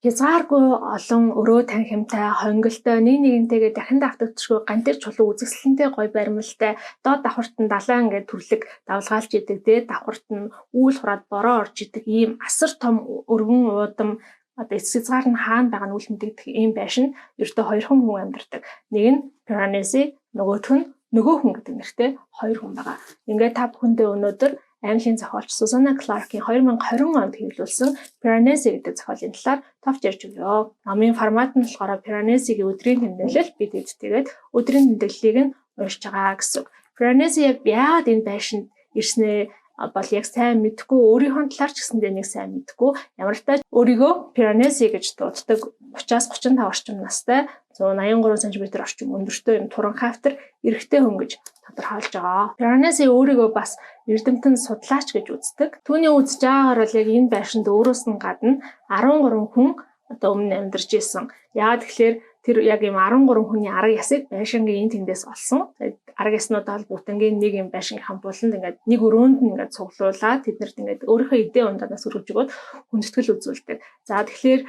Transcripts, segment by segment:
Хязгааргүй олон өрөө танхимтай, хонголтой, нэг нэгнтэйгээ дахин давтагдшгүй гантир чулуу үзэсгэлэнтэй гоё баримлалтай, доод давхарт нь далайн ингээд түрлэг давлгаалж идэг, дээд давхарт нь үүл хураад бороо орж идэг ийм асар том өргөн уудам, одоо эцэг хязгаар нь хаана байгаа нь үл мэдэгдэх ийм байшинд ердөө хоёрхан хүн амьдардаг. Нэг нь Piranesi, нөгөөх нь нөгөө хүн гэдэг нэртэй хоёр хүн байгаа. Ингээд та бүхэндээ өнөөдөр Английн зохиолч Сузанна Кларкийн 2020 онд хэвлүүлсэн Piranesi гэдэг зохиолын талаар товч ярьж өгье. Номын формат нь болохоор Piranesi-гийн өдрийн тэмдэглэл, бид эдтэйгээд өдрийн тэмдэглэлийг нь уншиж байгаа гэсэн үг. Piranesi яг яагаад энэ байшинд ирснээ бол яг сайн мэдэхгүй, өөрийнхөө талаар ч гэсэндээ нэг сайн мэдэхгүй. Ямар ч тач өөрийгөө Piranesi гэж дууддаг, 30-аас 35 орчим настай, 183 см орчим өндөртэй юм туранхай эрэгтэй хүн гэж тодорхойлж байгаа. Piranesi өөрийгөө бас эрдэмтэн судлаач гэж үздэг. Түүний үзэж байгаагаар бол яг энэ байшинд өөрөөс нь гадна 13 хүн одоо өмнө амьдарч исэн. Яагаад тэгэхээр тэр яг юм 13 хүний арга ясыг байшингийн энэ тэндээс олсон. Арга яснуудаа бол бүтэнгийн нэг юм байшингийнхаа буланд ингээд нэг өрөөнд нь ингээд цуглуулад тэднэрт ингээд өөрийнхөө эдээ ундаанаас өргөж өгөөд хүндэтгэл үзүүлдэг. За, тэгэхээр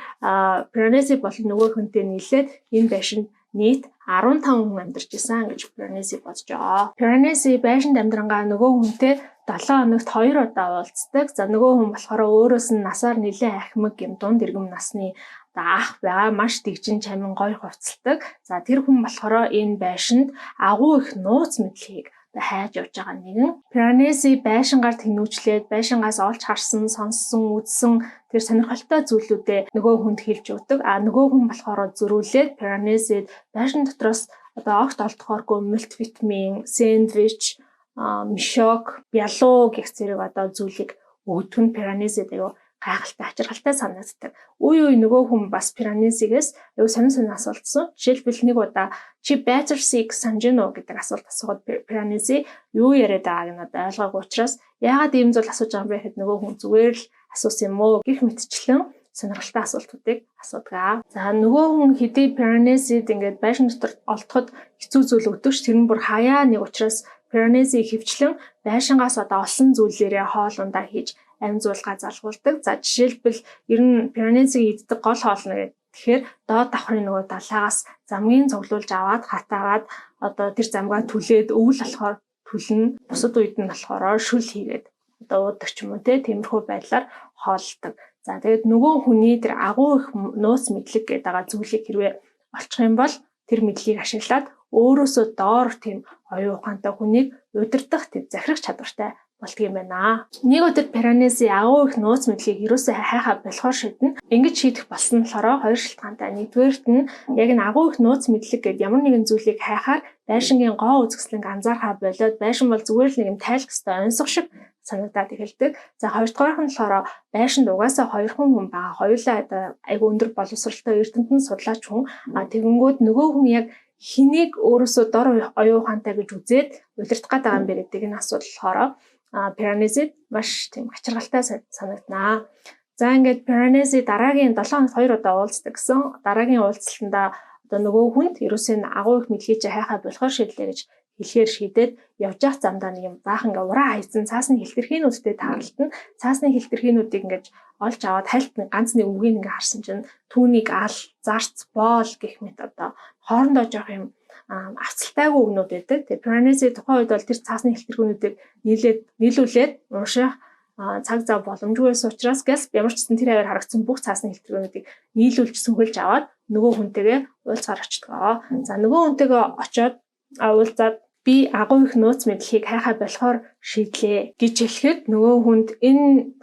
Piranesi болон нөгөө хүнтэй нийлээд энэ байшинд нийт 15 хүн амьдарч исэн гэж Piranesi бодож байгаа. Piranesi байшинд амьдрангаа нөгөө хүнтэй 7 хоногт 2 удаа уулздаг. За, нөгөө хүн болохоор өөрөөс нь насаар нэлээд ахмаг юм дунд иргэм насны ах байгаа, маш дэгжин чамин гоё хувцалдаг. За, тэр хүн болохоор энэ байшинд агуу их нууц мэдлэгийг хайж явж байгаа нэгэн. Piranesi байшингаар тэнүүчлээд байшингаас олж харсан, сонссон, үзсэн тэр сонирхолтой зүйлүүдээ нөгөө хүнд хэлж өгдөг. А нөгөө хүн болохоор зөрүүлээд Piranesi байшин дотроос одоо огт олдохооргүй мультивитамин, сэндвич, мешок, бялуу гэх зэрэг одоо зүйлийг өгдөг нь Piranesi-д аюу гайхалтай, ачиргалтай санагддаг. Үе үе нөгөө хүн бас Piranesi-гээс аюу сонин сонин асуултсан. Жишээлбэл, нэг удаа "Чи Battersea-г санаж гин үү?" гэдэг асуулт асуугаад Piranesi юу яриад байгааг нь одоо ойлгоогүй учраас яагаад ийм зүйл асууж байгаа юм бэ гэхэд нөгөө хүн зүгээр л асуусан юм уу гэх мэтчлэн сонирхолтой асуултуудыг асуудаг. За, нөгөө хүн хэдий Piranesi-д ингээд байшин дотор олдоход хэцүү зүйл өгдөг ч тэр нь бүр хаяа нэг учраас Piranesi хөвчлэн байшингаас одоо олсон зүйлээрээ хоол ундаа хийж амь зуулгаа залгуулдаг. За, жишээлбэл, ер нь Piranesi-г иддэг гол хоол нь гэдэг тэгэхээр доод давхрын нөгөө далаагаас замгийн цуглуулж аваад хатаагаад одоо тэр замгаа түлээд, өвөл болохоор түлнэ. Бусад үед нь болохоор шүл хийгээд одоо уудаг ч юм уу, те, тиймэрхүү байдлаар хооллодог. За, тэгээд нөгөө хүний тэр агуу их нууц мэдлэг гэдэг байгаа зүйлийг хэрвээ олчих юм бол тэр мэдлэгийг ашиглаад өөрөөсөө доор тийм оюун ухаантай хүнийг удирдах тийм захирах чадвартай болдго юм байна. Нэг өдөр Piranesi агуу их нууц мэдлэгийг ерөөсөө хайхаа болохоор шийднэ. Ингэж шийдэх болсон нь болохоор хоёр шалтгаантай. Нэгдүгээрт нь яг энэ агуу их нууц мэдлэг гэдэг ямар нэгэн зүйлийг хайхаар байшингийн гоо үзэсгэлэнг анзаархаа болоод байшин бол зүгээр л нэг юм тайлах ёстой оньсого шиг санагдаад эхэлдэг. За, хоёрдугаарх нь болохоор байшинд угаасаа хоёрхан хүн байгаа. Хоёулаа одоо айгүй өндөр боловсралтай эрдэмтэн судлаач хүн. А тэгэнгүүт нөгөө хүн яг хэнийг өөрөөсөө дор оюун ухаантай гэж үзээд удирдах гээд байгаа юм бэ гэдэг энэ асуудал болохоор Piranesi маш тийм ачиргалтай санагданаа. За, ингээд Piranesi дараагийн 7 хоногт 2 удаа уулздаг гэсэн. Дараагийн уулзалтандаа одоо нөгөө хүнд ерөөсөө агуу их мэдлэгийг чи хайхаа болохоор шийдлээ гэж хэлэхээр шийдээд явж явах замдаа нэг юм баахан ингээ ураа хайцсан цаасны хэлтэрхийнүүдтэй тааралтна. Цаасны хэлтэрхийнүүдийг ингээд олж аваад хальт нэг ганц нэг үгийг ингээ харсан чинь түүнийг ал, зарц, боол гэх мэт одоо хоорондоо жоох юм авцалтайгүй үгнүүд байдаг. Тэгээ Piranesi тухайн үед бол тэр цаасны хэлтэрхүүнүүдийг нийлээд нийлүүлээд унших цаг зав боломжгүй байсан учраас газ ямар ч гэсэн тэр хаваар харагдсан бүх цаасны хэлтэрхүүнүүдийг нийлүүлж сөнхөлж аваад нөгөө хүнтэйгээ уулзгаар очдог. За, нөгөө хүнтэйгээ очиод уулзаад "Би агуу их нууц мэдлэгийг хайхаа болохоор шийдлээ" гэж хэлэхэд нөгөө хүнд энэ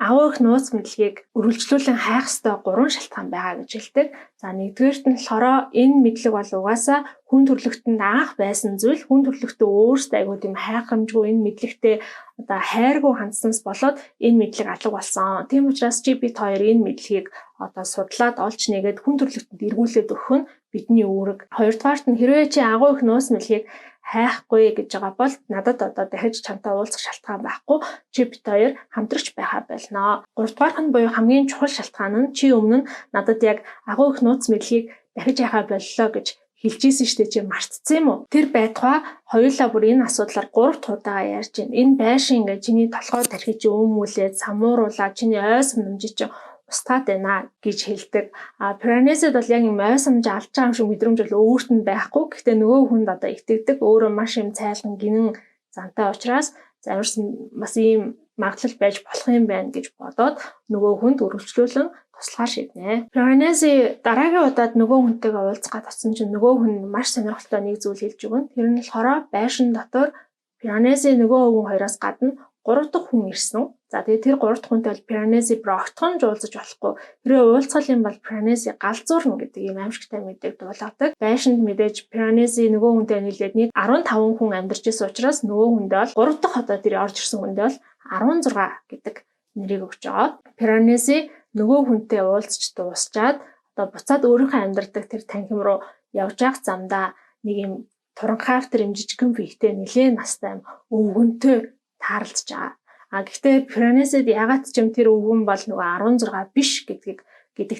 агуу их нууц мэдлэгийг үргэлжлүүлэн хайх ёстой гурван шалтгаан байгаа гэж хэлдэг. За, нэгдүгээрт нь болохоор энэ мэдлэг бол угаасаа хүн төрөлхтөнд анх байсан зүйл, хүн төрөлхтөн өөрсдөө айгүй тийм хайхрамжгүй энэ мэдлэгтээ одоо хайргүй хандсанаас болоод энэ мэдлэг алга болсон. Тийм учраас чи бид хоёр энэ мэдлэгийг одоо судлаад олж нээгээд хүн төрөлхтөнд эргүүлээд өгөх нь бидний үүрэг. Хоёрдугаарт нь хэрвээ чи агуу их нууц мэдлэгийг хайхгүй гэж байгаа бол надад одоо дахиж чамтай уулзах шалтгаан байхгүй. Чи бид хоёр хамтрагч байхаа болно. Гуравдугаарх нь буюу хамгийн чухал шалтгаан нь чи өмнө нь надад яг агуу их нууц мэдлэгийг дахиж хайхаа боллоо гэж хэлж ийсэн штэ, чи мартцсан юм уу? Тэр байтугай хоёулаа бүр энэ асуудлаар 3 дахь удаага ярьж байна. Энэ байшин ингээд чиний толгой тархи чи өмүүлээд самууруулаад чиний ой санамжийг чи устгаад байна гэж хэлдэг. А Пиранезид бол яг юм ой санамж алдж байгаа юм шиг мэдрэмж бол өөрт нь байхгүй. Гэхдээ нөгөө хүнд одоо итгэдэг. Өөрөө маш юм цайлган гинэн зантай учраас замарсан бас ийм магадлал байж болох юм байна гэж бодоод нөгөө хүнд өргөжлүүлэн туслахаар шийднэ. Пиранези дараагийн удаад нөгөө хүнтэйгээ уулзах гээд очсон чинь нөгөө хүн маш сонирхолтой нэг зүйл хэлж өгнө. Тэр нь болохоор байшин дотор Пиранези нөгөө өвгөн хоёроос гадна 3 дахь хүн ирсэн. За, тэгээд тэр 3 дахь хүнтэй бол Пиранези огтхон ч уулзаж болохгүй. Хэрвээ уулзах юм бол Пиранези галзуурна гэдэг ийм аимшигтай мэдээг дуулгадаг. Байшинд мэдээж Пиранези нөгөө хүнтэй нийлээд нийт 15 хүн амьдарч ирсэн учраас нөгөө хүндээ бол 3 дахь одоо тэр орж ирсэн хүндээ бол 16 гэдэг нэрийг өгч байгаа. Пиранези нөгөө хүнтэй уулзч дуусчаад одоо буцаад өөрийнхөө амьдардаг тэр танхим руу явж явах замдаа нэг юм туранхайр тэр юм жижигхэн биетэй нэлээд настай юм өвгөнтэй тааралдж байгаа. А гэхдээ Пиранезид ягаад ч юм тэр өвгөн бол нөгөө 16 биш гэдэг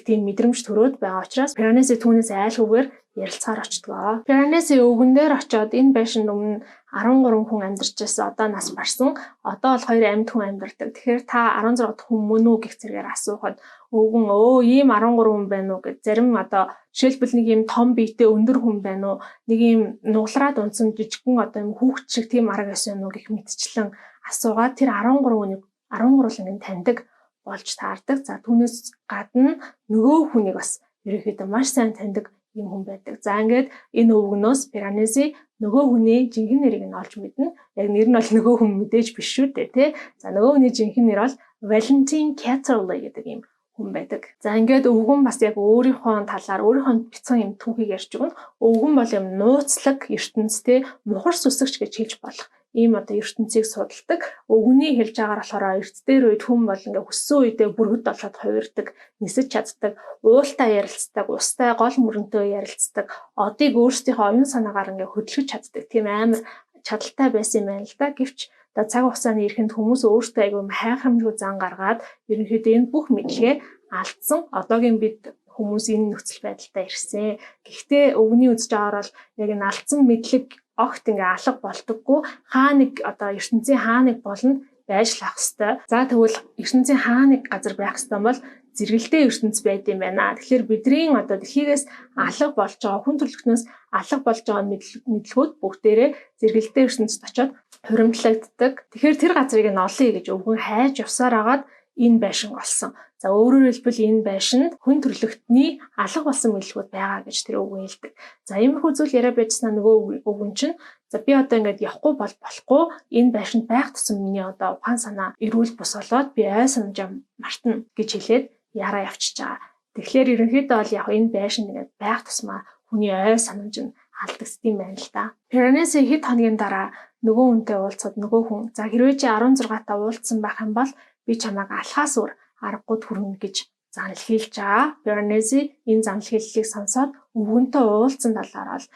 тийм мэдрэмж төрөөд байгаа учраас Пиранези түүнээс айлгүйгээр ярилцахаар очдгоо. Пиранези өвгөн дээр очоод энэ байшинд өмнө 13 хүн амьдарч байсан, одоо нас барсан. Одоо бол хоёр амьд хүн амьдардаг. Тэгэхээр та 16 дахь хүн мөн үү гэх зэрэгээр асуухад өвгөн өө ийм 13 хүн байна уу гэж, зарим одоо жишээлбэл нэг ийм том биетэй өндөр хүн байна уу, нэг ийм нуглараад унтсан жижигхэн одоо юм хүүхэд шиг тийм арга ёс байна уу гэх мэтчлэн асуугаад тэр 13 хүнийг 13 л ингэ таньдаг болж таардаг. За, түүнээс гадна нөгөө хүнийг бас ерөнхийдөө маш сайн таньдаг юм хүн байдаг. За, ингээд энэ өвгөнөөс Пиранези нөгөө хүний жинхэнэ нэрийг нь олж мэднэ. Яг нэр нь бол нөгөө хүн мэдээж биш шүү дээ, тий. За, нөгөө хүний жинхэнэ нэр бол Valentin Ketterle гэдэг юм хүн байдаг. За, ингээд өвгөн бас яг өөрийнхөө талаар өөрийнхөө бяцхан юм түүхийг ярьж өгнө. Өвгөн бол юм нууцлаг ертөнц, тий, мухар сүсэгч гэж хэлж болох ийм одоо ертөнцийг судалдаг. Өвгөний хэлж байгаагаар болохоор эрт дээр үед хүн бол ингээ хүссэн үедээ бүргэд болоод хувирдаг, нисэж чаддаг, уултай ярилцдаг, устай гол мөрөнтэй ярилцдаг, одыг өөрсдийнхөө оюун санаагаар ингээ хөдөлгөж чаддаг. Тийм амар чадaltaй байсан юм байна л да. Гэвч одоо цаг хугацааны эрхэнд хүмүүс өөрсдөө айгүй хайхрамжгүй зан гаргаад ерөнхийдөө энэ бүх мэдлэгээ алдсан. Одоогийн бид хүмүүс энэ нөхцөл байдалтай ирсэн. Гэхдээ өвгөний үзэж байгаагаар бол яг энэ алдсан мэдлэг огт ингээ алга болдоггүй, хаа нэг одоо ертөнцийн хаа нэг болонд байж л ах хэвээр. За, тэгвэл ертөнцийн хаа нэг газар байх хэвээр бол зэрэгэлдээ ертөнц байд юм байна. Тэгэхээр бидний одоо дэлхийгээс алга болж байгаа, хүн төрөлхтнөөс алга болж байгаа мэдлэгүүд бүгдээрээ зэрэгэлдээ ертөнцид очиод хуримтлагддаг. Тэгэхээр тэр газрыг нь олъё гэж өвгөн хайж явсаар агаад энэ байшин олсон. За, өөрөөр хэлбэл энэ байшинд хүн төрөлхтний алга болсон мэдлэгүүд байгаа гэж тэр өвгөн хэлдэг. За, иймэрхүү зүйл яриа байжснаа нөгөө өвгөн чинь за би одоо ингээд явахгүй бол болохгүй, энэ байшинд байх тусам миний одоо ухаан санаа эрүүл бус болоод би ой санамжаа мартна гэж хэлээд яраа явчихж байгаа. Тэгэхээр ерөнхийдөө бол яг энэ байшинд ингээд байх тусмаа хүний ой санамж нь алдагдсан юм байна л да. Пиранези хэд хоногийн дараа нөгөө хүнтэй уулзахад нөгөө хүн за хэрвээ чи 16 та уулзсан байх юм бол би чамайг алхаас өөр аргагүй түрнэ гэж занал хэлж байгаа. Пиранези энэ занал хэллийг сонсоод өвгөнтэй уулзсан талаар бол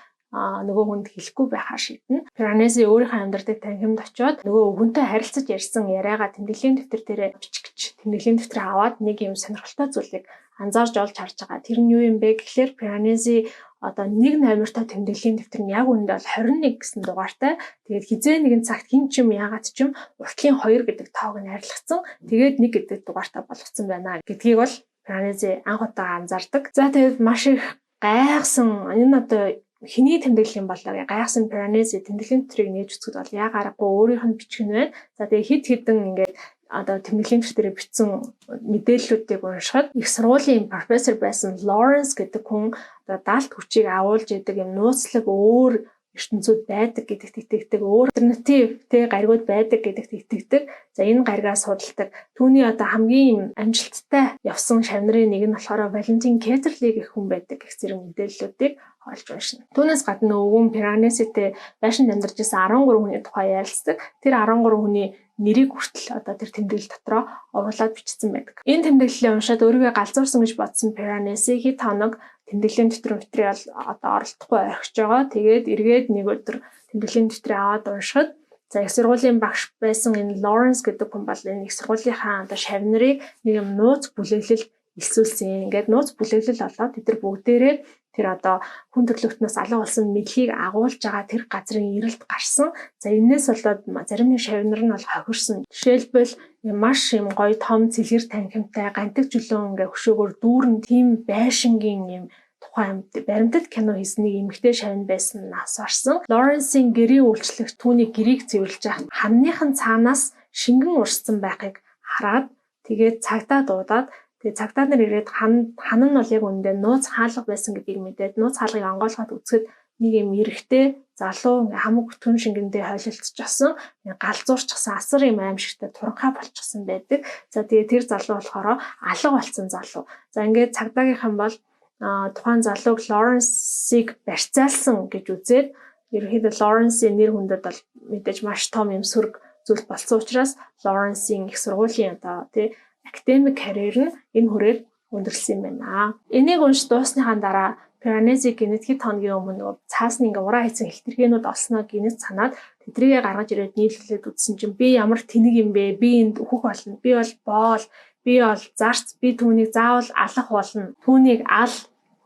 нөгөө хүнд хэлэхгүй байхаар шийднэ. Пиранези өөрийнхөө амьдардаг танхимд очиод нөгөө өвгөнтэй харилцаж ярьсан яриагаа тэмдэглэлийн дэвтэр дээрээ бичих гэж тэмдэглэлийн дэвтрээ аваад нэг юм сонирхолтой зүйлийг анзаарч олж харж байгаа. Тэр нь юу юм бэ гэхлээр Пиранези одоо нэг номертой тэмдэглэлийн дэвтэр нь яг үүндээ бол 21 гэсэн дугаартай. Тэгээд хизээ нэгэн цагт хэн ч юм яагаад ч юм уртлын 2 гэдэг тоог нь арилгацсан. Тэгээд 1 гэдэг дугаартай болгоцсон байна гэдгийг бол Пиранези анх удаа анзаардаг. За, тэгээд маш их гайхсан, энэ одоо хэний тэмдэглэл юм болоо гэж гайхсан Пиранези тэмдэглэлийн дэвтрийг нээж үзэхэд бол яг аргагүй өөрийнх нь бичих нь байна. За, тэгээ хэд хэдэн ингээд одоо тэмдэглэлийн дэвтрээр бичсэн мэдээллүүдийг уншихад их сургуулийн профессор байсан Лоренс гэдэг хүн одоо далд хүчийг агуулж идэг юм нууцлаг өөр ертөнцүүд байдаг гэдэгт итгэдэг, өөр альтернатив тэ гаригууд байдаг гэдэгт итгэдэг. За, энэ гаригаа судалдаг. Түүний одоо хамгийн амжилттай явсан шавнырын нэг нь болохоор Валентин Кетерли гэх хүн байдаг гэх зэрэг мэдээллүүдийг олж уншина. Түүнээс гадна өвгөн Пиранеситэй байшинд амьдарч байсан 13 хүний тухай ярилцдаг. Тэр 13 хүний нэрийг хүртэл одоо тэр тэмдэглэл дотроо оруулаад бичсэн байдаг. Энэ тэмдэглэлээ уншаад өөрийгөө галзуурсан гэж бодсон Пиранеси хэд хоног тэмдэглэлийн дэвтэр мэтрийг бол одоо оролдохгүй орхиж байгаа. Тэгээд эргээд нэг өдөр тэмдэглэлийн дэвтрээ аваад уншихад за их сургуулийн багш байсан энэ Лоренс гэдэг хүн бол энэ их сургуулийнхаа одоо шавь нарыг нэг юм нууц бүлэглэл элсүүлсэн. Ингээд нууц бүлэглэл болоод тэд нар бүгдээрээ Тэр одоо хүн төрөлхтнөөс алга болсон мэдлэгийг агуулж байгаа тэр газрын эрэлт гарсан. За, энээс болоод зарим нэг шавнар нь бол хохирсон. Жишээлбэл, маш юм гоё том цэлгэр танхимтай, гантиг чулуун ингээ хөшөөгөр дүүрэн тийм байшингийн юм тухайн баримтат кино хийсэн нэг эмэгтэй шавн байсан нас барсан. Лоренсийн гэрийн үйлчлэгч түүний гэрийг цэвэрлэж байхад ханныхан цаанаас шингэн урссан байхыг хараад, тэгээд цагдаа дуудаад, тэгээд цагдаа нар ирээд хан хан нь бол яг үүндээ нууц хаалга байсан гэдгийг мэдээд, нууц хаалгыг онгойлгоод үзэхэд нэг юм эрэгтэй залуу ингээ хамаг бүтэн шингэндээ хойлолцчихсон, галзуурчихсан, асар юм аимшигтай туранхай болчихсон байдаг. За, тэгээд тэр залуу болохоор алга болсон залуу. За, ингээд цагдаагийнхан бол тухайн залууг Лоренсийг барьцаалсан гэж үзээд, ерөнхийдөө Лоренсийн нэр хүндэд бол мэдээж маш том юм сөрөг зүйл болсон учраас Лоренсийн их сургуулийн одоо тий академик карьер нь энэ хүрээр өндөрлөсөн юм байна. Энийг унш дуусныхаа дараа Пиранези гэнэт хэд хоногийн өмнө нөгөө цаасны ингээ ураа хийсэн хэлтэргээнүүд олсноо гэнэт санаад, тэдрийгээ гаргаж ирээд нийлүүлээд үзсэн чинь би ямар тэнэг юм бэ? Би энд өөхөх болно. Би бол боол, би бол зарц, би түүнийг заавал алах болно. Түүнийг ал,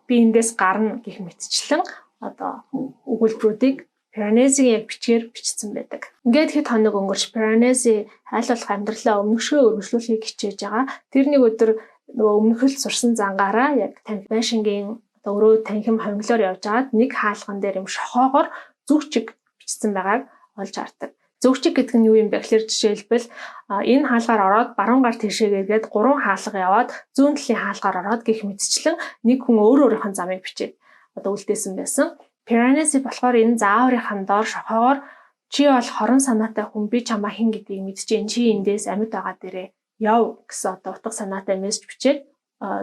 би эндээс гарна гэх мэтчлэн одоо өгүүлбэрүүдийг Пиранезигийн яг бичгээр бичсэн байдаг. Ингээд хэд хоног өнгөрч, Пиранези айл болох амьдралаа өмнөхшгөө өргөжлүүлэхийг хичээж байгаа. Тэр нэг өдөр нөгөө өмнөхөл сурсан зангаараа яг танхи байшингийн одоо өрөө танхим хонглоор явж байгаад нэг хаалган дээр юм шохоогоор зүг чиг бичсэн байгааг олж хардаг. Зүг чиг гэдэг нь юу юм бэ гэхээр, жишээлбэл, энэ хаалгаар ороод баруун гар тийшээ гээд гурван хаалга яваад зүүн талын хаалгаар ороод гэх мэтчлэн нэг хүн өөр өөрийнх нь замыг бичээд одоо үлдээсэн байсан. Piranesi болохоор энэ зааврынхаа доор шохоогоор "Чи бол хорон санаатай хүн, би чамаа хэн гэдгийг мэдчихээн, чи эндээс амьд байгаа дээрээ яв" гэсэн одоо утга санаатай мессеж бичээд,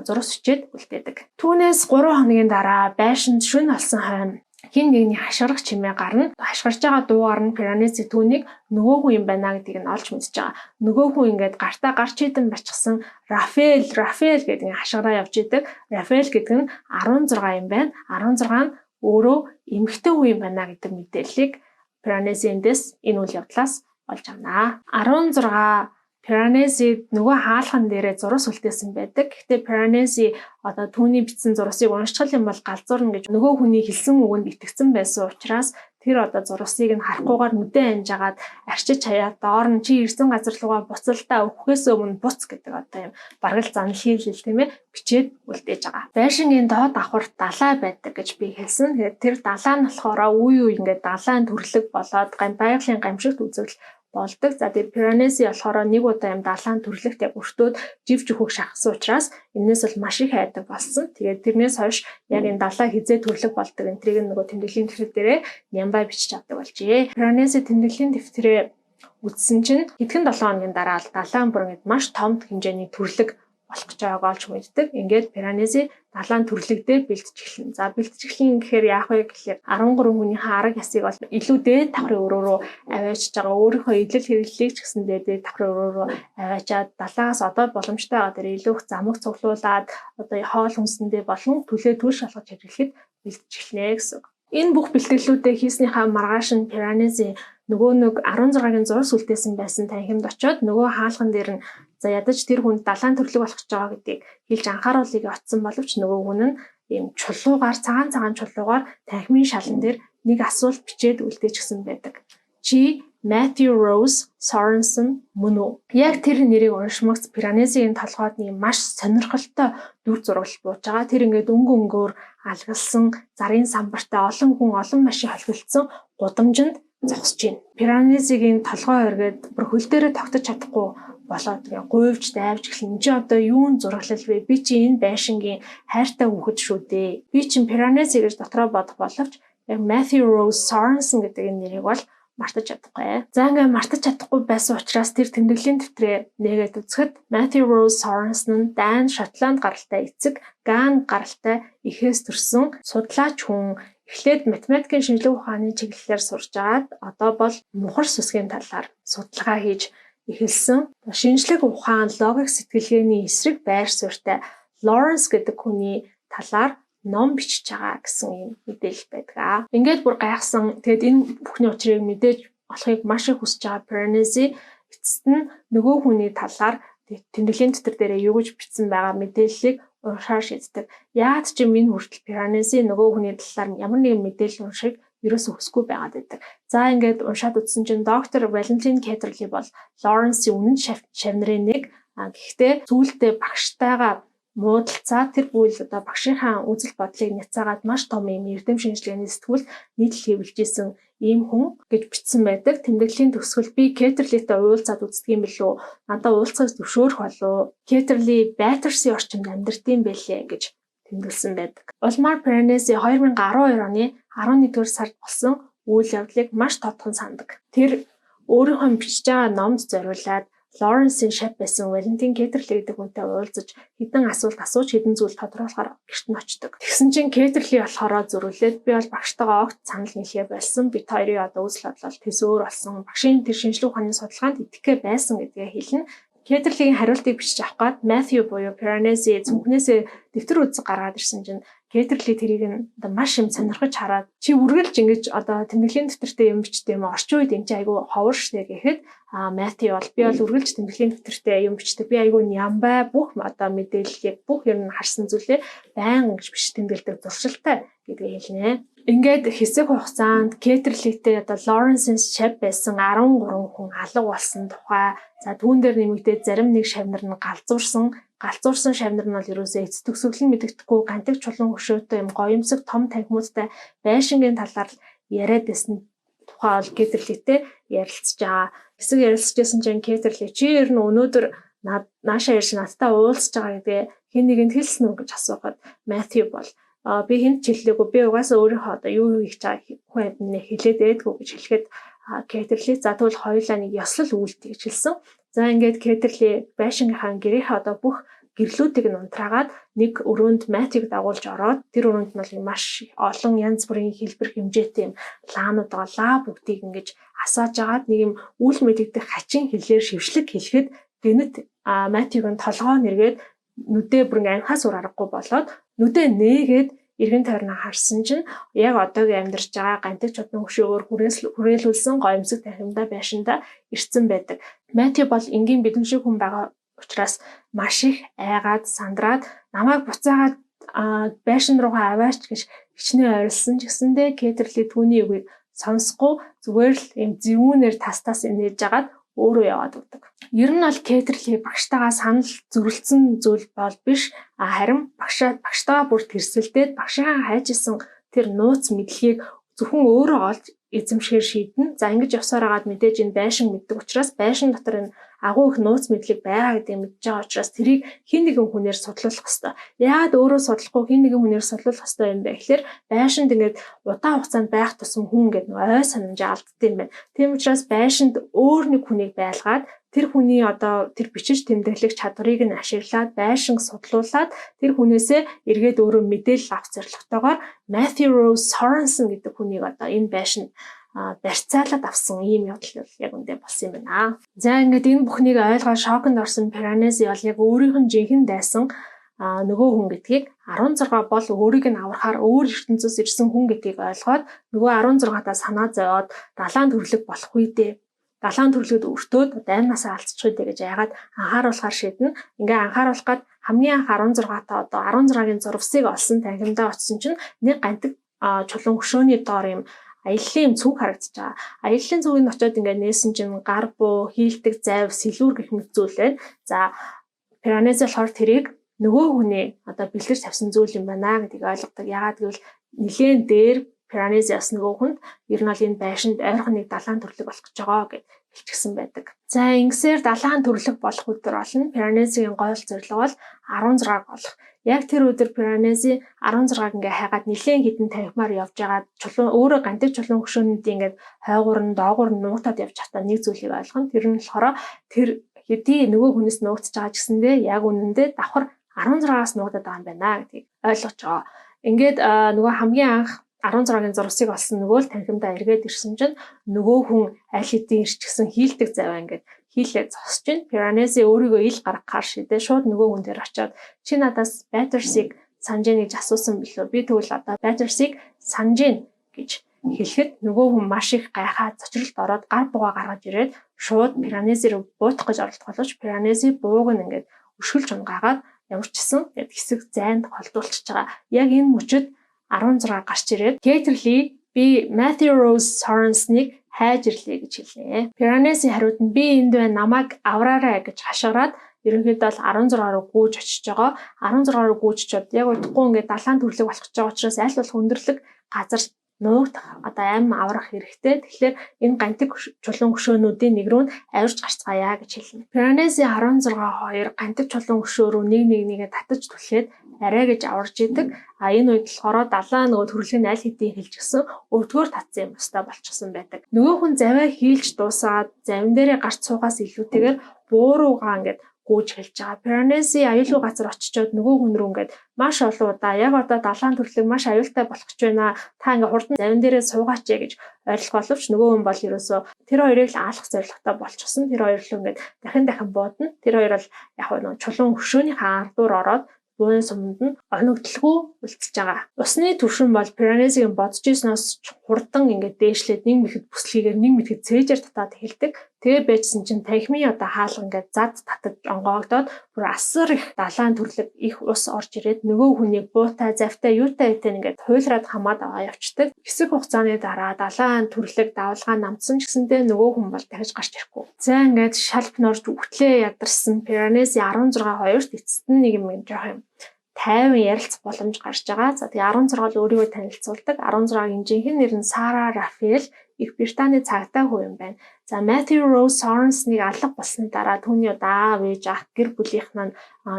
зурус бичээд үлдээдэг. Түүнээс 3 хоногийн дараа байшинд шөнө болсон хойно хэн нэгний хашгирах чимээ гарна. Хашгирж байгаа дуугаар нь Piranesi түүнийг нөгөө хүн юм байна гэдгийг нь олж мэдж байгаа. Нөгөө хүн ингээд гартаа гар чийдэн барьчихсан, "Рафаэл, Рафаэл" гэдэг ингээд хашгираа явж идэг. Рафаэл гэдэг нь 16 юм байна. 16 нь өөрөө эмэгтэй хүн юм байна гэдэг мэдээллийг Piranesi эндээс, энэ үйл явдлаас олж авнаа. 16 Piranesi нөгөө хаалган дээрээ зурус үлдээсэн байдаг. Гэхдээ Piranesi одоо түүний бичсэн зурусыг уншчих юм бол галзуурна гэж нөгөө хүний хэлсэн үгэнд итгэсэн байсан учраас тэр одоо зурусыг нь харахгүйгээр нүдээ анжаагаад арчиж хаяад, доор нь "Чи ирсэн газар руугаа буцалтаа, өхөхөөс өмнө буц" гэдэг одоо юм бараг л занал хийлэл, тийм ээ, бичээд үлдээж байгаа. Байшингийн доод давхарт далай байдаг гэж би хэлсэн. Тэгээд тэр далай нь болохоор үе үе ингээд далайн төрлөг болоод байгалийн гамшигт үзэгдэл болдог. За, тэгээ Piranesi болохоор нэг удаа юм далайн төрлөгт яг өртөөд жив жөхөг шахсан учраас энээс бол маш их айдаг болсон. Тэгээд тэрнээс хойш яг энэ далай хэзээ төрлөг болдог энэ тэрийг нөгөө тэмдэглэлийн дэвтэр дээрээ нямбай бичиж авдаг болжээ. Piranesi тэмдэглэлийн дэвтрээ үзсэн чинь хэдхэн 7 хоногийн дараа л далайн бүр ингэж маш том хэмжээний төрлөг болох гэж байгааг олж мэддэг. Ингээд Пиранези далайн төрлөгдөө бэлтэж эхэлнэ. За, бэлтэж эхлэн гэхээр яах вэ гэхээр 13 хүнийхээ арга ясыг бол илүү дээд давхрын өрөө рүү аваачиж байгаа. Өөрийнхөө идэл хэрэглэлийг ч гэсэндээ дээд давхрын өрөө рүү аваачаад, далаагаас одоо боломжтой байгаа дээр илүү их замаг цуглуулад, одоо хоол хүнсэндээ болон төлөө түлш болгож хэрэглэхэд бэлтэж эхэлнэ гэсэн үг. Энэ бүх бэлтгэлүүдээ хийснийхаа маргааш нь Пиранези нөгөө нэг 16-гийн зурс үлдээсэн байсан танхимд очиод, нөгөө хаалган дээр нь за ядаж тэр хүнд далайн төрлөг болох гэж байгаа гэдгийг хэлж анхааруулъя очсон боловч нөгөө хүн нь ийм чулуугаар, цагаан цагаан чулуугаар танхимын шалан дээр нэг асуулт бичээд үлдээчихсэн байдаг. "Чи Matthew Rose Sorensen мөн үү?" Яг тэр нэрийг уншмагц Пиранезигийн толгойд нэг маш сонирхолтой дүр зураглал бууж байгаа. Тэр ингээд өнгө өнгөөр алгалсан зарын самбартай, олон хүн, олон машин холхилдсон гудамжинд зогсож байна. Пиранезигийн толгой эргээд бүр хөл дээрээ тогтож чадахгүй болоод ингээ гуйвж дайвж эхэлнэ. Чи одоо юун зураглал вэ? Би чи энэ байшингийн хайртай хүүхэд шүү дээ. Би чин Пиранези гэж дотроо бодох боловч яг Matthew Rose Sorensen гэдэг энэ нэрийг бол мартаж чадахгүй. За, ингээ мартаж чадахгүй байсан учраас тэр тэмдэглэлийн дэвтрээ нээгээд үзэхэд Matthew Rose Sorensen нь Дани, Шотланд гаралтай эцэг, Ган гаралтай эхээс төрсэн судлаач хүн, эхлээд математикийн шинжлэх ухааны чиглэлээр сурж агаад одоо бол мухар сүсгийн талаар судалгаа хийж эхэлсэн. Шинжлэх ухаан, логик сэтгэлгээний эсрэг байр суурьтай Лоренс гэдэг хүний талаар ном бичиж байгаа гэсэн юм мэдээлэл байдаг. Ингээд бүр гайхсан. Тэгээд энэ бүхний учрыг мэдээж олохыг маш их хүсэж байгаа Piranesi эцэст нь нөгөө хүний талаар Тэмдэглэлийн дэвтэр дээрээ юу гэж бичсэн байгаа мэдээллийг уншаар шийддэг. Яагаад ч юм энэ хүртэл Piranesi нөгөө хүний талаар ямар нэгэн мэдээлэл уншихыг ерөөсөө хүсэхгүй байгаад байдаг. За, ингээд уншаад үзсэн чинь доктор Валентин Кетерли бол Лоренсийн үнэн шавь нарын нэг. Гэхдээ сүүлдээ багштайгаа муудалцаа, тэр бүйл одоо багшийнхаа үзэл бодлыг няцаагаад маш том юм эрдэм шинжилгээний сэтгүүл нийтлэл хэвлэж исэн ийм хүн гэж бичсэн байдаг. Тэмдэглэлийн төгсгөл би Кетерлитэй уулзаад үздэг юм билүү? Надад уулзахыг зөвшөөрөх болов? Кетерли Баттерси орчинд амьдардаг юм байлээ гэж тэмдэглэсэн байдаг. Улмаар Piranesi 2012 оны 11-р сард болсон үйл явдлыг маш тодхон санадаг. Тэр өөрийнхөө бичиж байгаа номд зориулаад Лоренсийн шавь байсан Валентин Кетерли гэдэг хүнтэй уулзаж, хэдэн асуулт асууж, хэдэн зүйл тодруулахаар гэрт нь очдог. Тэгсэн чинь Кетерли болохоор зөрүүлээд, би бол багштайгаа огт санал нийлхээ болсон. Бид хоёрын одоо үзэл бодлол тэс өөр болсон. Багшийн тэр шинжлэх ухааны судалгаанд итгэхээ байсан гэдгээ хэлнэ. Кетерлийн хариултыг бичиж авах гээд Matthew буюу Piranesi цүнхнээсээ дэвтэр үзэг гаргаад ирсэн чинь Кетерли тэрийг нь одоо маш юм сонирхож хараад, чи үргэлж ингэж одоо тэмдэглэлийн дэвтэртэй юм бичдэг юм, орчин үед энэ чи айгүй ховор штэ гэхэд, Matthew бол би бол үргэлж тэмдэглэлийн дэвтэртэй юм бичдэг. Би айгүй нямбай, бүх одоо мэдээллийг, бүх юм харсан зүйлээ байнга ингэж бичиж тэмдэглэдэг зуршилтай гэдгийг хэлнэ. Ингээд хэсэг хугацаанд Кетерлитэй одоо Лоренсийн шавь байсан 13 хүн алга болсон тухай, за түүн дээр нэмэгдээд зарим нэг шавь нар нь галзуурсан, галзуурсан шавь нар нь бол ерөөсөө эц төгсгөл нь мэдэгдэхгүй гантиг чулуун хөшөөтэй юм гоёмсог том танхимуудтай байшингийн талаар яриад байсан тухай бол Кетерлитэй ярилцж байгаа. Хэсэг ярилцж байсан чинь Кетерли чи ер нь өнөөдөр наашаа ирж надтай уулзж байгаа гэдгээ хэн нэгэнд хэлсэн үү гэж асуухад, Matthew бол би хэнд ч хэллээгүй, би угаасаа өөрийнхөө одоо юу хийж байгаа хүн амьтны хэлээд ээдгүү гэж хэлэхэд, Кетерли за тэгвэл хоёулаа нэг ёслол үйлдэй гэж хэлсэн. За, ингээд Кетерли байшингийнхаа гэрийнхээ одоо бүх гэрлүүдийг нь унтраагаад нэг өрөөнд Матиг дагуулж ороод, тэр өрөөнд нь бол маш олон янз бүрийн хэлбэр хэмжээтэй юм лаанууд байгаа. Лаа бүгдийг ингэж асааж агаад нэг юм үл мэдэгдэх хачин хэлээр шившлэг хэлэхэд гэнэт Матиг нь толгоо нэргээд, нүдээ бүр ингээ амхаас үр аргагүй болоод, нүдээ нээгээд эргэн тойрноо харсан чинь яг одоогийн амьдарч байгаа гантик чудны хөшөөгөөр хүрээлүүлсэн гоёмсог танхимдаа байшиндаа ирсэн байдаг. Матью бол энгийн бидэн шиг хүн байгаа учраас маш их айгаад сандраад, намайг буцаагаад байшин руугаа аваач гэж хичнээн ойрлсон ч гэсэндээ Кетерли түүний үгийг сонсохгүй, зүгээр л юм зэвүүнээр тас тас инээж жагаад өөрөө яваад өгдөг. Ер нь бол Кетерли багштайгаа санал зөрөлдсөн зүйл бол биш. Харин багштайгаа бүр тэрсэлдээд багшийнхаа хайж исэн тэр нууц мэдлэгийг зөвхөн өөрөө олж эзэмшгээр шийднэ. За, ингэж явсаар хагаад мэдээж энэ байшин мэддэг учраас, байшин дотор энэ агуу их нууц мэдлэг байгаа гэдгийг мэдж байгаа учраас тэрийг хэн нэгэн хүнээр судлуулах хэвээр. Яагаад өөрөө судлахгүй хэн нэгэн хүнээр судлуулах хэвээр юм бэ гэхээр байшинд ингээд удаан хугацаанд байх тусам хүн ингээд нэг ой санамжаа алддаг юм байна. Тийм учраас байшинд өөр нэг хүнийг байлгаад, тэр хүний одоо тэр бичиж тэмдэглэх чадварыг нь ашиглаад байшинг судлуулад, тэр хүнээсээ эргээд өөрөө мэдээлэл авах зорилготойгоор Matthew Rose Sorensen гэдэг хүнийг одоо энэ байшинд барьцаалаад авсан ийм явдал бол яг үндэ болсон юм байна. За, ингээд энэ бүхнийг ойлгоод шоконд орсон Piranesi бол яг өөрийнх нь жинхэнэ дайсан нөгөө хүн гэдгийг, 16 бол өөрийг нь аврахаар өөр ертөнцөөс ирсэн хүн гэдгийг ойлгоод, нөгөө 16-таа санаа зовоод, далайн төрлөг болох үедээ далайн төрлөгд өртөөд амнасаа алдчих үү гэж айгаад анхааруулахаар шийднэ. Ингээ анхааруулах гад хамгийн анх 16-таа одоо 16-гийн зурвасыг олсон танхимдаа очсон чинь нэг гантиг чулуун хөшөөний доор юм аяллаа юм цүнх харагдаж байгаа. Аяллаа цүнхийг очиод ингээд нээсэн чинь гар буу, хийлдэг зайв, сэлүүр гэх мэт зүйл байна. За, Пиранези болохоор тэрийг нөгөө хүний одоо бэлдэж тавьсан зүйл юм байна гэдгийг ойлгодог. Яагаад гэвэл нилээн дээр Пиранези бас нөгөө хүнд ер нь бол энэ байшинд ойрхон нэг далайн төрлөг болох гэж байгаа гэж хэлчихсэн байдаг. За, ингэсээр далайн төрлөг болох өдөр болно. Пиранезигийн гол зорилго бол 16-г олох. Яг тэр өдөр Пиранези 16-г ингээ хайгаад нилээн хэдэн танхимаар явж байгаа, чулуун өөрөө гантик чулуун хөшөөнүүдийн ингээд хойгуур нь доогуур нь нуугтаад явж байхдаа нэг зүйлийг ойлгоно. Тэр нь болохоор тэр хэдий нөгөө хүнээс нуугдж байгаа ч гэсэндээ яг үнэндээ давхар 16-аас нуугдаад байгаа юм байна гэдгийг ойлгож байгаа. Ингээд нөгөө хамгийн анх 16-гийн зурвасыг олсон нөгөө л танхимдаа эргээд ирсэн чинь нөгөө хүн аль хэдийн ирчихсэн, хийлдэг заваа ингээд хийлээ зогсож байна. Пиранези өөрийгөө ил гаргахаар шийдээ шууд нөгөө хүн дээр очиод, чи надаас Battersea-г санаж гин гэж асуусан билүү? Би тэгвэл одоо Battersea-г санаж гин гэж хэлэхэд нөгөө хүн маш их гайхаад цочролд ороод гар буугаа гаргаж ирээд шууд Пиранези руу буутах гэж оролдох боловч Пиранези бууг нь ингээд өшгөлж унгаагаад ямар ч гэсэн ингээд хэсэг зайд холдуулчихж байгаа. Яг энэ мөчөд 16 гарч ирээд Кейтерли би Matthew Rose Sorensen-ыг хайж ирлээ гэж хэлнэ. Пиранези хариуд нь би энд байна, намайг авраарай гэж хашгираад ерөнхийдөө бол 16 руу гүйж очиж байгаа. 16 руу гүйж очиод яг удахгүй ингээд далайн төрлөг болох гэж байгаа учраас аль болох өндөрлөг газар нуугдах, одоо амь аврах хэрэгтэй. Тэгэхээр энэ гантик чулуун хөшөөнүүдийн нэг рүү нь авирч гарцгаая гэж хэлнэ. Пиранези 16 2 гантик чулуун хөшөө рүү нэг нэг нэгэ татаж түлхээд арай гэж аварж идэг. А энэ үед болохоор далайн нөгөө төрлөг нь аль хэдийн хэлчихсэн, өвдгөөр татсан юм бусдаа болчихсон байдаг. Нөгөө хүн завиа хийлж дуусаад завин дээрээ гарч суугаас илүүтэйгээр бууруугаа ингээд гүйж эхэлж байгаа. Пиранези аюулгүй газар очичоод нөгөө хүн рүү ингээд маш олон удаа яг одоо далайн төрлөг маш аюултай болох гэж байна. Та ингээд хурдан завин дээрээ суугаач гэж ойлгох боловч нөгөө хүн бол ерөөсөө тэр хоёрыг л аалах зорилготой болчихсон. Тэр хоёр л ингээд дахин дахин буудна. Тэр хоёр бол яг нөгөө чулуун хөшөөнийхөө ардуур ороод бууны суманд нь оногдлгүй үлдчихэж байгаа. Усны түвшин бол Пиранезигийн бодож ирсноос хурдан ингээд дээшлээд нэг мэхэд бүслэгээр нэг мэхэд цээжээр татаад эхэлдэг. Тэгээ байжсан чинь танхимын одоо хаалга ингээд зад татаж онгоогдоод бүр асар их далайн төрлөг их ус орж ирээд нөгөө хүнийг буутай, завтай, юутай юутай ингээд хуйлраад хамаад аваа явцдаг. Хэсэг хугацааны дараа далайн төрлөг давалгаа намдсан ч гэсэндээ нөгөө хүн бол дахиж гарч ирэхгүй. За ингээд шалп норж үхтлээ ядарсан Пиранези 16 2-т эцэст нь нэг юм жоох юм тайван ярилцах боломж гарч байгаа. За тэгээ 16 л өөрийгөө танилцуулдаг. 16-гийн жинхэнэ нэр нь Сара Рафаэл, Их Британий цагдаа хүү юм байна. За Matthew Rose Sorensen-ыг алга болсны дараа түүний одоо аав ээж ах гэр бүлийнх нь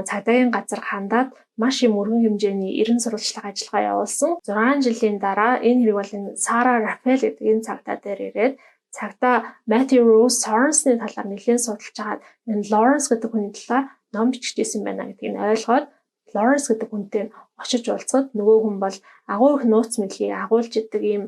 цагдаагийн газар хандаад маш юм өргөн хэмжээний эрен сурвалжлах ажиллагаа явуулсан. 6 жилийн дараа энэ хэрэг бол энэ Сара Рафаэл гэдэг энэ цагдаа дээр ирээд цагдаа Matthew Rose Sorensen-ы талаар нэлээд судалж хагаад энэ Lawrence гэдэг хүний талаар ном биччихсэн байна гэдгийг нь ойлгоод Лоренс гэдэг хүнтэй очиж уулзахад нөгөө хүн бол агуу их нууц мэдлэгийг агуулж идэг ийм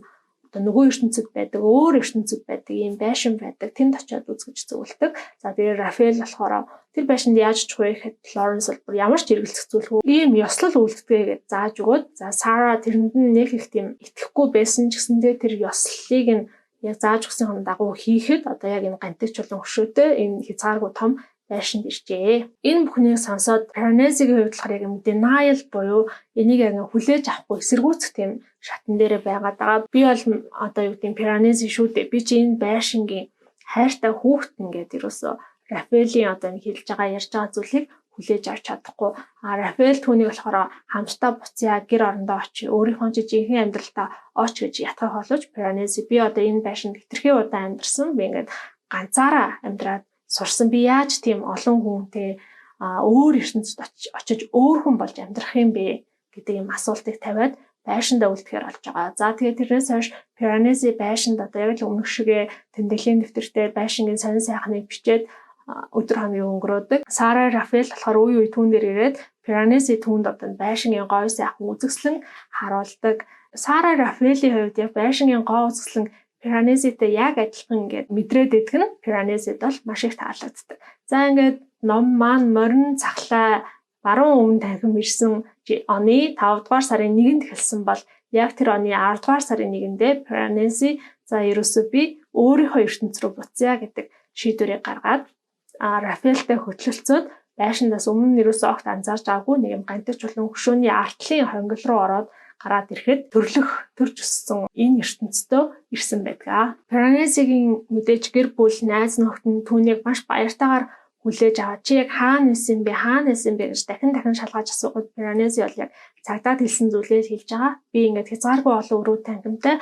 одоо нөгөө ертөнцид байдаг, өөр ертөнцид байдаг ийм байшин байдаг. Тэнд очиод үзэж зөвлөдөг. За тэгээ Рафаэл болохоор тэр байшинд яаж очих вэ гэхэд Лоренс бол бүр ямар ч эргэлзэх зүйлгүй ийм ёслол үлддэг гэж зааж өгөөд, за Сара тэрэнд нь нэг их тийм итгэхгүй байсан ч гэсэндээ тэр ёслолыг нь яг зааж өгсөн дагуу хийхэд одоо яг энэ гантик чулуун хөшөөтэй энэ хязгааргүй том байшинд иржээ. Энэ бүхнийг сонсоод Piranesi-гийн хувьд болохоор яг юм denial буюу энийг яг хүлээж авахгүй эсэргүүцэх тийм шатан дээрээ байгаад байгаа. Би бол одоо юу гэдэг нь Piranesi шүү дээ. Би чи энэ байшингийн хайртай хүүхэд ингээд ерөөсөө Рафаэлийн одоо энэ хэлж байгаа ярьж байгаа зүйлийг хүлээж авч чадахгүй. А Рафаэл түүнийг болохоор хамтдаа буцъя, гэр орондоо очие, өөрийнхөө чи жинхэнэ амьдралтаа оч гэж ятгах боловч Piranesi би одоо энэ байшинд хэтэрхий удаан амьдарсан. Би ингээд ганцаараа амьдраад сурсан. Би яаж тийм олон хүнтэй өөр ертөнцид очиж өөр хүн болж амьдрах юм бэ гэдэг юм асуултыг тавиад байшиндаа үлдэхээр болж байгаа. За тэгээд тэрнээс хойш Piranesi байшинд одоо яг л өмнөх шигээ тэмдэглэлийн дэвтэртэй байшингийн сонин сайхныг бичээд өдөр хоногийг өнгөрөөдөг. Сара Рафаэл болохоор үе үе түүн дээр ирээд Piranesi түүнд одоо байшингийн гой сайхан үзэсгэлэн харуулдаг. Сара Рафаэлийн хувьд яг байшингийн гоо үзэсгэлэн Пиранезитэй яг адилхан ингээд мэдрээд идэх нь Пиранезид бол маш их таалагддаг. За ингээд ном маань морин цахлаа баруун өмнө танхим ирсэн оны 5 дугаар сарын 1-нд эхэлсэн бол яг тэр оны 10 дугаар сарын 1-ндээ Пиранези за ерөөсөө би өөрийнхөө ертөнц рүү буцъя гэдэг шийдвэрийг гаргаад Рафаэлтэй хөтлөлцөөд байшиндаас өмнө нь ерөөсөө огт анзаарч байгаагүй нэг юм гантик чулуун хөшөөний артлын хонгил руу ороод гараад ирэхэд төрлөх төрж өссөн энэ ертөнцийн ирсэн байдаг. Пиранезигийн мэдээж гэр бүл, найз нөхөд нь түүнийг маш баяртайгаар хүлээж аваад чи яг хаана исэн бэ, хаана исэн бэ гэж дахин дахин шалгаж асуугаад Пиранези бол яг цагдаад хэлсэн зүйлээ хэлж байгаа. Би ингээд хязгааргүй олон өрөө танхимтай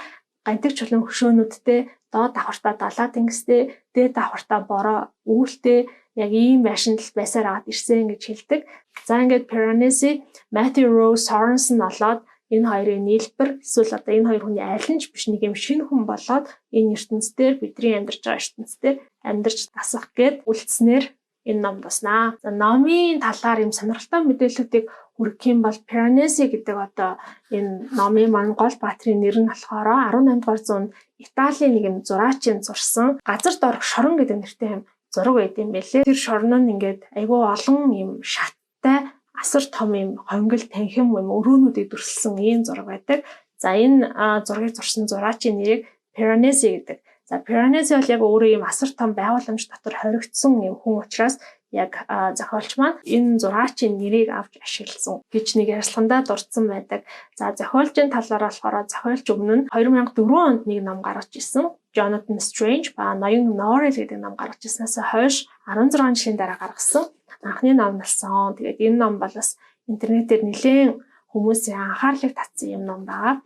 гантик чулуун хөшөөнүүдтэй доод давхартаа далаа тэнгистэй, дээд давхартаа бороо үүлтэй яг ийм байшинд л байсаар аваад ирсэн гэж хэлдэг. За ингээд Piranesi Matthew Rose Sorensen олоод энэ хоёрын нийлбэр эсвэл одоо энэ хоёр хүний аль нь ч биш нэг юм шинэ хүн болоод энэ ертөнцийн бидний амьдарч байгаа ертөнцийн амьдарч дасах гээд үлдснээр энэ ном дуснаа. За номын талаар юм сонирхолтой мэдээллүүдийг хүргэх юм бол Piranesi гэдэг одоо энэ номын маань гол баатрын нэр нь болохоор 18 дугаар зуунд Италийн нэг юм зураачийн зурсан газар доорх шорон гэдэг нэртэй юм зураг байд юм байлээ. Тэр шорон нь ингээд айгүй олон юм шаттай асар том юм хонгил танхим юм өрөөнүүдийг дүрсэлсэн ийм зураг байдаг. За, энэ зургийг зурсан зураачийн нэрийг Piranesi гэдэг. За, Piranesi бол яг өөрөө ийм асар том байгууламж дотор хоригдсон юм хүн учраас яг зохиолч маань энэ зураачийн нэрийг авч ашигласан гэж нэг ярилцлагандаа дурдсан байдаг. За, зохиолчийн талаар болохоор зохиолч өмнө нь 2004 онд нэг ном гаргаж ирсэн. Jonathan Strange ба ноён Norrell гэдэг ном гаргаж ирснээс хойш 16 жилийн дараа гаргасан анхны ном болсон. Тэгээд энэ ном бол бас интернетээр нэлээд хүмүүсийн анхаарлыг татсан юм ном байгаа.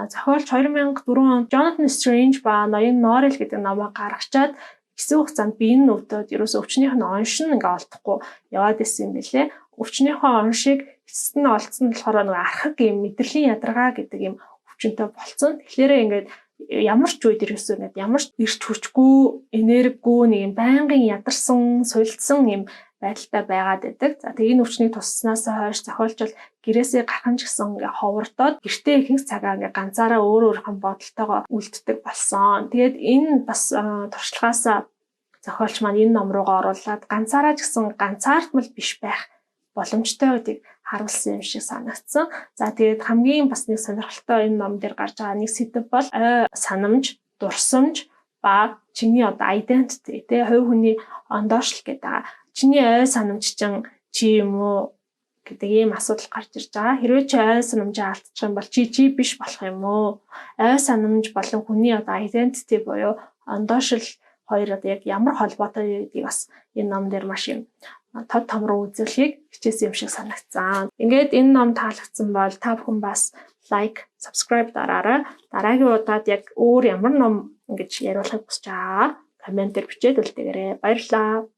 Зохиолч 2004 онд Jonathan Strange ба ноён Norrell гэдэг номоо гаргачаад хэсэг хугацаанд бие нь өвдөд, ерөөсөө өвчнийх нь онш нь ингээ олдохгүй яваад исэн юм билээ. Өвчнийхөө оншийг эцэст нь олдсон нь болохоор нэг архаг юм мэдрэлийн ядаргаа гэдэг юм өвчнөд болцсон. Тэгэхээр ингээд ямар ч үед ерөөсөө ингээд ямар ч эрч хүчгүй, энергигүй, нэг юм байнгын ядарсан, суйлдсан юм байдалтай байгаад байдаг. За, тэгээ энэ өвчнийг тусснаас хойш зохиолч бол гэрээсээ гарах нь ч гэсэн ингээ ховордоод, гэртээ ихэнх цагаа ингээ ганцаараа өөр өөрийнхөө бодолтойгоо үлддэг болсон. Тэгээд энэ бас туршлагаасаа зохиолч маань энэ ном руугаа оруулаад ганцаараа ч гэсэн ганцаардмал биш байх боломжтой гэдгийг харуулсан юм шиг санагдсан. За, тэгээд хамгийн бас нэг сонирхолтой энэ ном дээр гарч байгаа нэг сэдэв бол ой санамж, дурсамж ба чиний одоо identity, тэ, хувь хүний ондоошлол гэдэг байгаа. Чиний ой санамж чинь чи юм уу гэдэг ийм асуудал гарч ирж байгаа. Хэрвээ чи ой санамжаа алдчих юм бол чи чи биш болох юм уу? Ой санамж болон хүний одоо identity буюу ондоошил хоёр одоо яг ямар холбоотой гэдгийг бас энэ ном дээр маш юм тод томруу үзүүлэхийг хичээсэн юм шиг санагдсан. Ингээд энэ ном таалагдсан бол та бүхэн бас like, subscribe дараарай. Дараагийн удаад яг өөр ямар ном ингэж яриулахыг хүсэж байгаа comment ээр бичээд үлдээгээрэй. Баярлалаа.